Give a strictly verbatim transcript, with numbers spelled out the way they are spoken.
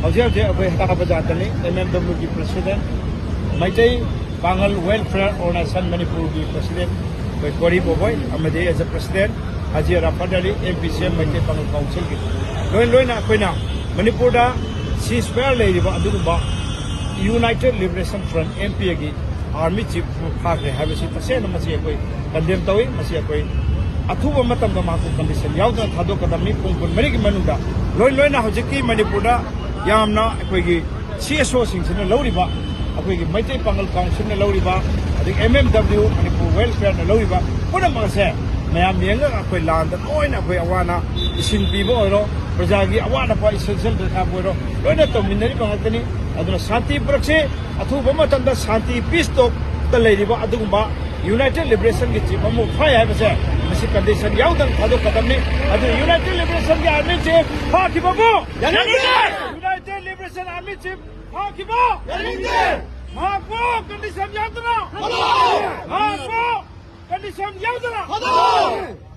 ꯍꯧꯖꯤꯛ ꯍꯧꯖꯤꯛ ꯑꯩꯈꯣꯏ ꯍꯇꯥ ꯕꯖꯥꯔꯗꯅꯤ, ꯑꯦꯝ ꯑꯦꯝ ꯗꯕ꯭ꯂꯤꯎꯒꯤ president, Meitei Pangal welfare organisation ꯃꯅꯤꯄꯨꯔꯒꯤ ꯄ꯭ꯔꯁꯤꯗꯦꯟ ꯑꯩꯈꯣꯏ ꯀꯣꯔꯤ ꯕꯣꯕꯣꯏ, ꯑꯃꯗꯤ ꯑꯦꯖ ꯑꯦ president Haji Arafat Ali, M P C M, Meitei ꯄꯥꯉꯜ ꯀꯥꯎꯟꯁꯤꯜꯒꯤ ꯂꯣꯏ ꯂꯣꯏꯅ ꯑꯩꯈꯣꯏꯅ ꯃꯅꯤꯄꯨꯔꯗ ceasefire ꯂꯩꯔꯤꯕ ꯑꯗꯨꯒꯨꯝꯕ United Liberation Front, M P ꯑꯦꯒꯤ ꯑꯥꯔꯃꯤ ꯆꯤꯐ ꯐꯥꯈ꯭ꯔꯦ ꯍꯥꯏꯕꯁꯤ ꯇꯁꯦꯡꯅ ꯃꯁꯤ ꯑꯩꯈꯣꯏ ꯀꯟꯗꯦꯝ ꯇꯧꯏ꯫ ꯃꯁꯤ ꯑꯩꯈꯣꯏ ꯑꯊꯨꯕ ꯃꯇꯝꯗ ꯃꯍꯥꯛꯄꯨ ꯀꯟꯗꯤꯁꯟ ꯌꯥꯎꯗꯅ ꯊꯥꯗꯣꯛꯀꯗꯕꯅꯤ꯫ ꯄꯨꯡ ꯀꯨꯟꯃꯔꯤꯒꯤ ꯃꯅꯨꯡꯗ ꯂꯣꯏ ꯂꯣꯏꯅ ꯍꯧꯖꯤꯛꯀꯤ ꯃꯅꯤꯄꯨꯔꯗ ꯌꯥꯝꯅ ꯑꯩꯈꯣꯏꯒꯤ ꯁꯤ ꯑꯦꯁ ꯑꯣꯁꯤꯡꯁꯤꯅ ꯂꯧꯔꯤꯕ, ꯑꯩꯈꯣꯏꯒꯤ ꯃꯩꯇꯩ ꯄꯥꯉꯜ ꯀꯥꯎꯟꯁꯤꯜꯅ ꯂꯧꯔꯤꯕ, ꯑꯗꯒꯤ ꯑꯦꯝ ꯑꯦꯝ ꯗꯕ꯭ꯂꯤꯎ, ꯃꯅꯤꯄꯨꯔ ꯋꯦꯜꯐꯤꯌꯔꯅ ꯂꯧꯔꯤꯕ ꯄꯨꯝꯅꯃꯛ ꯑꯁꯦ ꯃꯌꯥꯝ ꯌꯦꯡꯉꯒ ꯑꯩꯈꯣꯏ ꯂꯥꯟꯗ ꯂꯣꯏꯅ ꯑꯩꯈꯣꯏ ꯑꯋꯥꯅ ꯏꯁꯤꯡ ꯄꯤꯕ ꯑꯣꯏꯔꯣ, ꯄ꯭ꯔꯖꯥꯒꯤ ꯑꯋꯥꯠ ꯑꯄꯥ essential ꯗꯔꯀꯥꯔ ꯑꯣꯏꯔꯣ, ꯂꯣꯏꯅ ꯇꯧꯃꯤꯟꯅꯔꯤꯕ ꯉꯥꯛꯇꯅꯤ꯫ ꯑꯗꯨꯅ ꯁꯥꯟꯇꯤ ꯄꯨꯔꯛꯁꯤ꯫ ꯑꯊꯨꯕ ꯃꯇꯝꯗ ꯁꯥꯟꯇꯤ, peace talk ꯇ ꯂꯩꯔꯤꯕ ꯑꯗꯨꯒꯨꯝꯕ United Liberation ꯒꯤ ꯆꯤꯐ ꯑꯃ ꯐꯥꯏ ꯍꯥꯏꯕꯁꯦ ꯃꯁꯤ ꯀꯟꯗꯤꯁꯟ ꯌꯥꯎꯗꯅ ꯊꯥꯗꯣꯛꯀꯗꯕꯅꯤ꯫ ꯑꯗꯨ United Liberation ꯒꯤ ꯑꯥꯔꯃꯤ ꯆꯤꯐ ꯐꯥꯈꯤꯕꯕꯨ, ꯌꯥꯅꯤꯡꯗꯦ! United Liberation ꯑꯥꯔꯃꯤ ꯆꯤꯐ ꯐꯥꯈꯤꯕ, ꯌꯥꯅꯤꯡꯗꯦ! ꯃꯍꯥꯛꯄꯨ ꯀꯟꯗꯤꯁꯟ ꯌꯥꯎꯗꯅ, ꯊꯥꯗꯣꯛꯑꯣ! ꯃꯍꯥꯛꯄꯨ ꯀꯟꯗꯤꯁꯟ ꯌꯥꯎꯗꯅ, ꯊꯥꯗꯣꯛꯑꯣ!